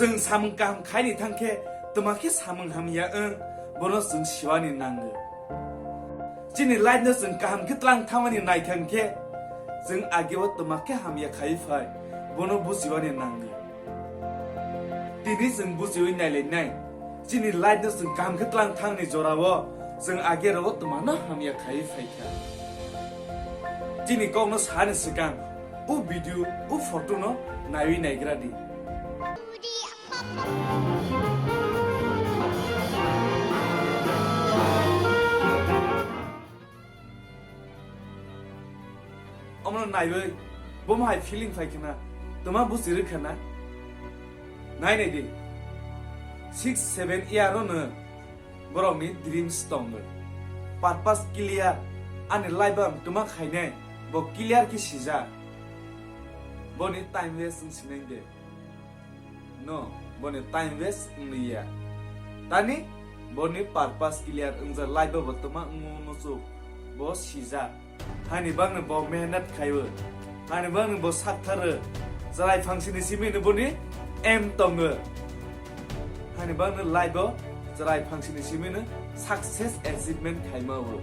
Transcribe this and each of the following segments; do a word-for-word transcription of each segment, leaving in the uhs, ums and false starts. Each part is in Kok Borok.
Chwng samung kaham khaini thang khe, twma khe samung hamya wng, bono chwng siwani nango. Chini life no chwng kaham khe tlang thangmani nai thang khe, chwng ageo twma khe hamya khai phai, bono bujiwani nango. Tini chwng bujiwi nailainai, chini life no chwng kaham khe tlang thangni jorao chwng age rogo twmano hamya khai phaikha. Chini kokno sani swkang o video, o photo no naiwi naigra di. Omono naiwi, bomo hai feeling phai khna, twma busi rwkha na? Nai nai di, six seven year ono borokni dreams tongo, purpose clear, ani life ang twma khainai, bo clear khe sijak, boni time waste wng sinai de. No, boni time waste wngya. Tani boni purpose clear wngjak, life bo twma wngmo muchuk, bo sijak. Hani bangni bo mehnat khaiwi. Hani bangni bo saktharo. Chwrai phangsini simino boni aim tongo. Hani bangni life bo chwrai phangsini simino success achievement khaima o.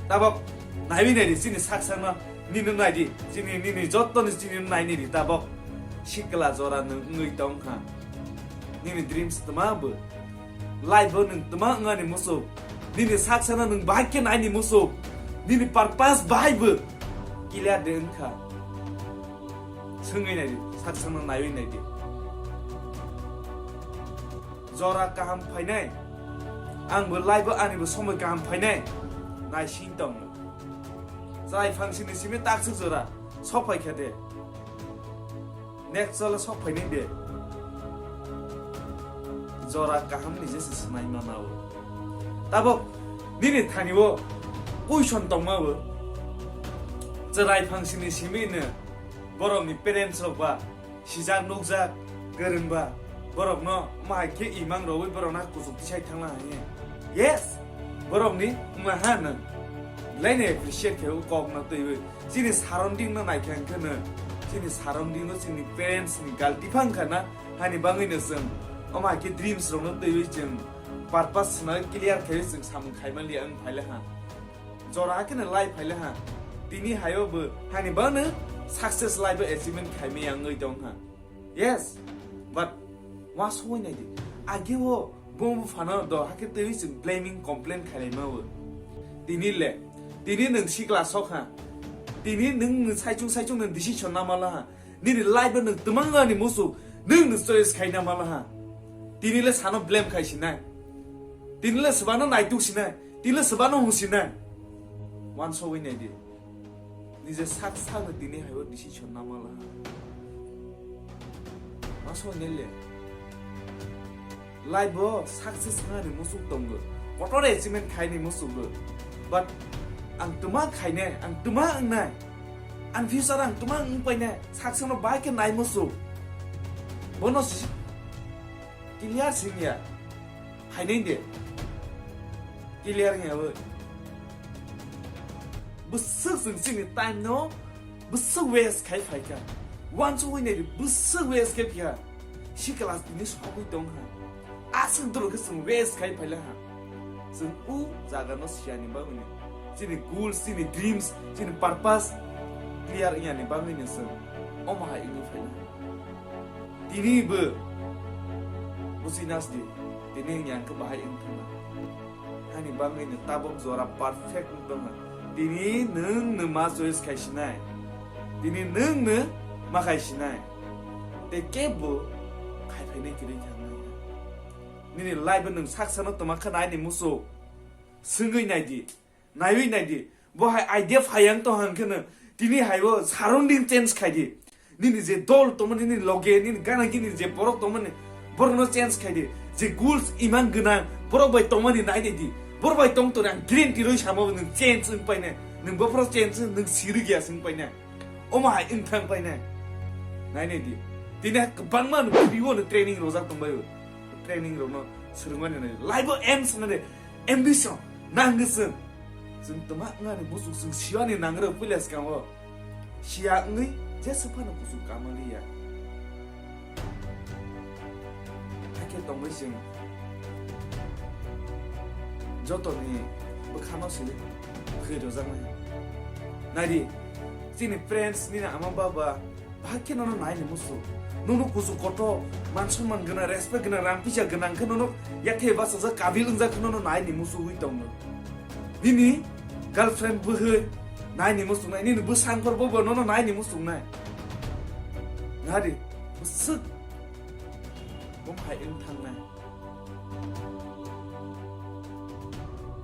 Tabok naiwi naidi chini sak sakno, nini naidi, chini, nini jottoni chini nainidi tabok. Sikla jora nwng wngwi tongkha. Nini dreams twma bo. Life bo nwng twma wngani muchuk. Nini sak sakno nwng bahai khe naini muchuk. Nini purpose bahai bo clear de wngkha. Swngwi naidi, sak sakno naiwi naidi. Jora kaham phainai. Ang bo life bo ani bo somoi kaham phainai. Naising tong. Chwrai phangsini simi taksuk jora. Sok phaikha de. Next sala sok phainai de. Jora kaham ni jese sinai mana o. Tabok nini thani o question tongma bo. Chwrai phangsini simi no borokni parents rok ba sijak nukjak, kwrwngba, borokno omo hai khe imang rogwi borokno kuchuk tisai thangna hai. Yes, borokni wngma ha nwng. Belai no appreciate khe o kokno twiwi. Chini surrounding no naikha hwnkhe no, chini surrounding no chini parents ni galti phang kha na, hani bangwi no chwng omo hai khe dreams rokno twiwi chwng purpose swnai clear khaiwi chwng samung khaimaliya wng phaile ha. Jora khe no life phaile ha. Tini hayo bo hani bangno success life o achievement khaimaya wngwi tong ha. Yes, but wasoi nai di. Age o bo buphano do hakhe twi chwng blaming complain khailai ma o. Tini le, tini nwng sikla sok ha. Tini nwng nwng saichung saichung nwng decision na mala ha. Nini life o nwng twmang ani musu, nwng nwng choice khai na mala ha. Tini le sano blame khai sinai. Tini le swbano naituk sinai. Tini le swbano hung sinai. Wansogwi nai di. Nije sak sakno tini hai o decision na mala ha. Wansogwi nai le. Life o success wngani musuk tongo, kotor achievement khaini musugo. But ang twma khainai, ang twma wngnai, ang future ang twma wngpainai, saksa no bai khe nai musuk. Bono si-, clear singya. Hainai de. Clear wngya bo. Bwswk chwng chini time no bwswk waste khai phaikha. Wansugwi nai di, bwswk waste khai phiya. Si class tini sogwi tong ha. Aswk doro khe chwng waste khai phaila ha. Chwng o jaga no siyani bagwi ni. Chini goals, chini dreams, chini purpose clear wngya ni bagwi ni chwng omo hai wngwi phaila ha. Tini bo busi nas di. Tini wngya khe bahai wng thangna. Hani bagwi no tabok jora perfect wng tongha. Tini nwng no ma choice khai sinai. Tini nwng no ma khai sinai. Tei kebo khai phainai kwrwi thangnai. Nini life o nwng saksa no toma kha nai ni musu. Swngwi nai di. Naiwi nai di, bo hai idea phai yang tong hang kheno, tini hai o surrounding change khai di. Nini je dol tongmani, nini loge, nini gana gini je borok tongmani, borokno change khai di. Je goals imang gwnang, borok bai tongmani nai nai di. Borok bai tong toni ang guarantee rwi samo nwng change wng painai. Nwng bophoro change wng, nwng sirwi ya swng painai. Omo hai wng thang painai. Nai nai di. Tini hai kwbangma no free o no training rojak tong bai o. Training rokno swrwngmani nai. Life o aim swmani. Ambition, nangwi chwng. Chwng twma wngani buchuk chwng siyani nangrw puila swkango. Siya wngwi jesa phano kuchuk kamaliya. khe tongwi chwng jotoni bwkhano se thwi rwjaknai. Naidi, chini friends, nini ama baba, bahai khe nono nai ni musu. Nono kusu koto, man somman gwnang, respect gwnang, rang pisa gwnang khe nono yakhe bachajak kabil wngjak khe nono nai ni musu wi tongo. Nini girlfriend bwhwi nai ni musu nai, nini bwsang khor bobo nono nai ni musu nai. Naidi, bwswk bom hai wng thangnai.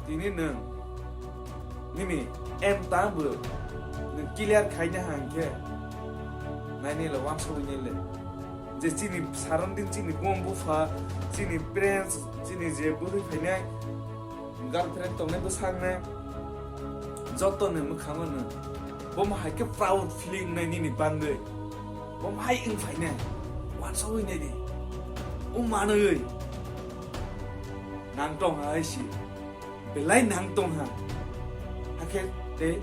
Tini nwng nini em tangbo nwng clear khaina hang khe naini le wansugwi nai le. Je chini surrounding, chini bom bupha, chini friends, chini je bwrwi phainai, girlfriend tongnai bwsaknai, joto ni mwkhango nwng bomo hai khe proud feeling nai nini bangwi. Bomo hai wng phainai, wansugwi nai di. O manwi nang tong hai si. Belai nang tong ha. Hakhe tei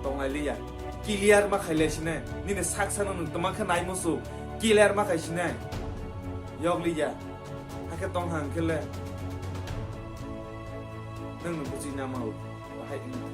tonglai liya. Clear ma khailai sinai. Nini sak sano nwng tongma khe nai musu. Clear ma khai sinai. Yok liya. Hakhe tong ha hwnkhe le. Nwng no buji nama o. Bahai wng.